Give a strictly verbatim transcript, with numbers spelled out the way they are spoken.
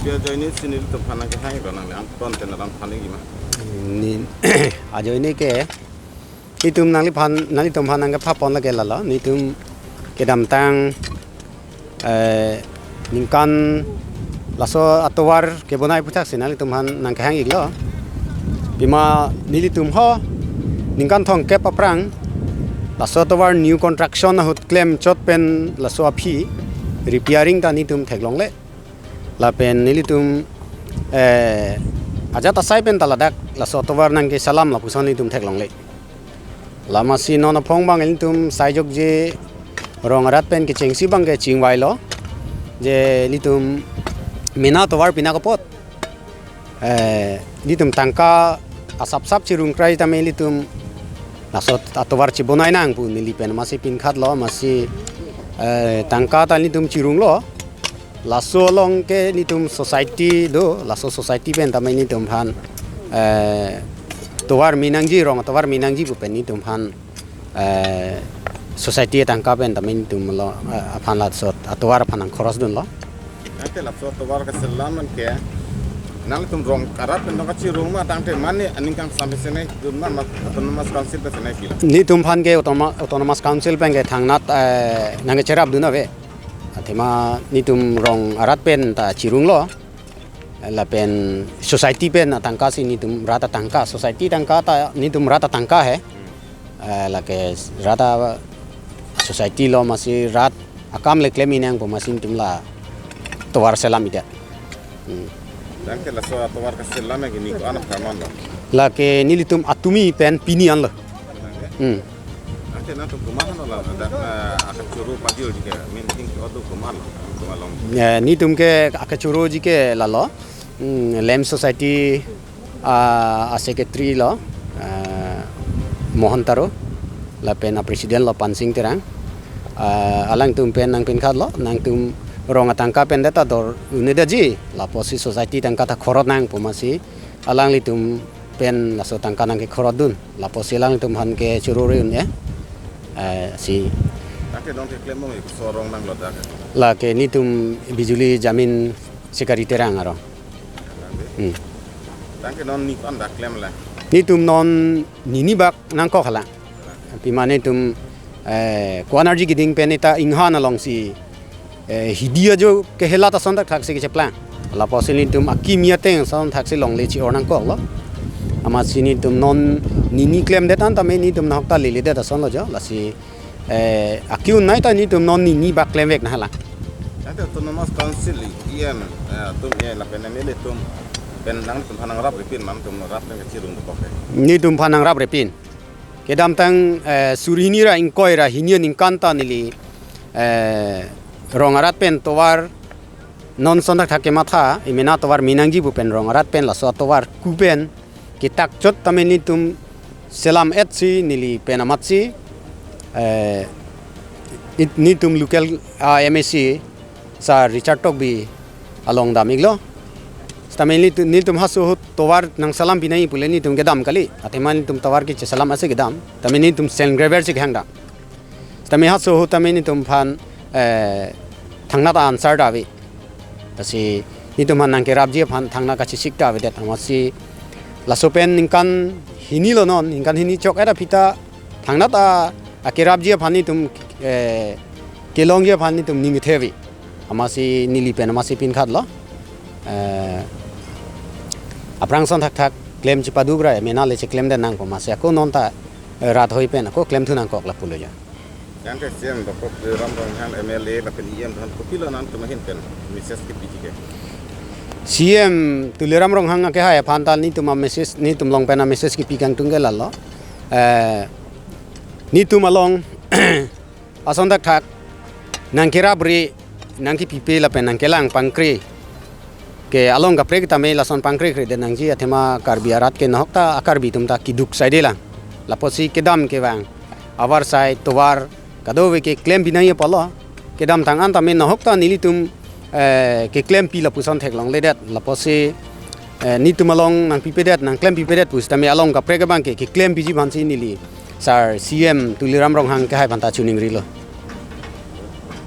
Pi ajoine si nelitum aphan nangkehang lo, nangli angton pen alam aphan nangji ma? Ni ajoine ke itum nangliphan, nanglitum aphan nangkepha pon lake lalo, nitum kedamtang, eh, ningkan laso atovar kebonai aputhak si nanglitum aphan nangkehang iklo. Pima nelitum ho ningkan thomkep aphrang laso atovar new construction ahut klemchot pen laso aphi repairing ta nitum theklongle. Lapen nelitum, eh, ajat asai pen ta ladak laso atovar nangkeselam lapuson nelitum theklongle. Lasi non aphong abang nelitum saijokje rong arat pen kechengsi abang ke chingvailo. Je nelitum mena atovar pinakapot, eh, nelitum tangka asapsap chirung krai tame nelitum laso atovar chibonai nang pu neli pen amatsi pinkhatlo, amatsi, eh, tangka ta nelitum chirunglo. Laso along ke nelitum society do, laso society pen tame nelitum aphan, eh, tovar me nangji, rong tovar me nangji pu pen nelitum aphan, eh, society atangka pen tame nelitum lo, eh, aphan laso atovar aphan nangkhoros dunlo. Tangte laso atovar keselam an ke nangtum rong arat pen nangkachirung ma, tangte mane aningkan sampai sene dun ma, ma Autonomous Council pen sene kilo? Nelitum aphan ke Autonoma-, Autonomous Council pen ke thangnat, eh, nangkecherap dun ave. Athema nelitum rong arat pen ta chirunglo. Lapen society pen atangka si nelitum rat atangka, society tangka ta nelitum rat atangka he. Eh, lake rat a society lo, amatsi rat akam le klem inang pu amatsi nelitum la tovar selam idet. Hmm. Tangte laso atovar keselam ke ni ko-an apharman lo? Lake nelitum atumi pen pini anlo. Hmm. Tangte nangtum komat lo la, dak, eh, akachoro pajirji ke, main thing ke odo komat lo, komat long. Eh, nelitum ke akachoroji ke lalo, hmm, Lem Society, ah, a secretary lo, ah, Mohan Taro, lapen a president lo Pansing Terang. Ah, alangtum pen nangpinkhatlo, nangtum rong atangka pen det ta dor un-edetji, lapusi society tangka ta khorot nang pu amatsi alanglitum pen laso tangka nangkekhorot dun, lapusi alanglitum aphan kechoro re un-e. Eh, si. Tangte nangtum keklem abang ke koson arong nanglo dak? Lake nelitum Bijuli Jamin Sikari Terang arong. Hmm. Tangte non ni ko-an bak klem la? Nelitum non nini bak nangkok hala. Pima nelitum, eh, ko-an arji keding pen neta inghan alongsi, eh, hidi ajo kehelat ason thakthak si kecheplang. Lapusi nelitum akimi ateng ason thak si longle chi-or nangkoklo. Amatsi nelitum non nini klemdet an tame nelitum nahok ta leledet asonlo jo. Lasi, eh, aki-un nai ta nelitum non nini bak klemvek nang hala. Tangte Autonomous Council E M, eh, atum, eh, lapen M L A atum pen nangtum aphan nangraprepin ma, nangtum rat pen kachirung dokok ke? Nelitum aphan nangraprepin. Kedamtang, eh, suri hini ra ingkoi ra hini aningkan ta neli, eh, rong arat pen tovar non ason thakthak kematha, emena tovar me nangji pu pen rong arat pen laso atovar ku pen ketakchot tame nelitum selam-et si neli pen amatsi, eh, it-, nelitum local, ah, M A C Sir Richard Tokbi along dam iklo. Sitame nelitum, nelitum halaso ahut tovar nangselam pinai pule nelitum kedam kali. Athema nelitum tovar kecheselam ase kedam. Tame nelitum sand gravel si kehang dam. Sitame halaso ahut tame nelitum aphan, eh, thangnat answer ta ave. Lasi nelitum aphan nangkerapji aphan thangnat kachesik ta avedet, amatsi laso pen ningkan hini lo non, ningkan hini chok-et aphi ta thangnat a, akerapji aphan nelitum, eh, kelongji aphan nelitum ning kethe ave. Amatsi neli pen amatsi pinkhatlo. Eh, aphrang ason thakthak klem chepaduk ra, emena le cheklemdet nang pu amatsi ako non ta, eh, rat hoi pen ako klemthu nangkok lapulo jo. Tangte C M Doctor Tuliram Ronghang, M L A lapen E M aphan kopilo nangtum ahin pen message kepiji ke? C M Tuliram Ronghang akehai aphan ta nelitum a-message, nelitum along pen a-message kepi kangtung ke lalo. Eh, nelitum along ason thakthak nangkerapre, nangkepipe lapen nangkelang pangkre ke along kaprek tame lason pangkrekredet nangji, athema Karbi arat ke nahok ta a-Karbi atum ta keduk saidelang. Lapusi kedam kevang, avarsai tovar kadokave keklem pinai apotlo. Kedamtang an tame nahok ta nelitum, eh, keklempi lapuson theklongledet. Lapusi, eh, nelitum along nangpipedet, nangklempipedet pusitame along kaprek abang ke keklempiji aphansi neli Sir C M Tuliram Ronghang akehai aphan ta chiningrilo.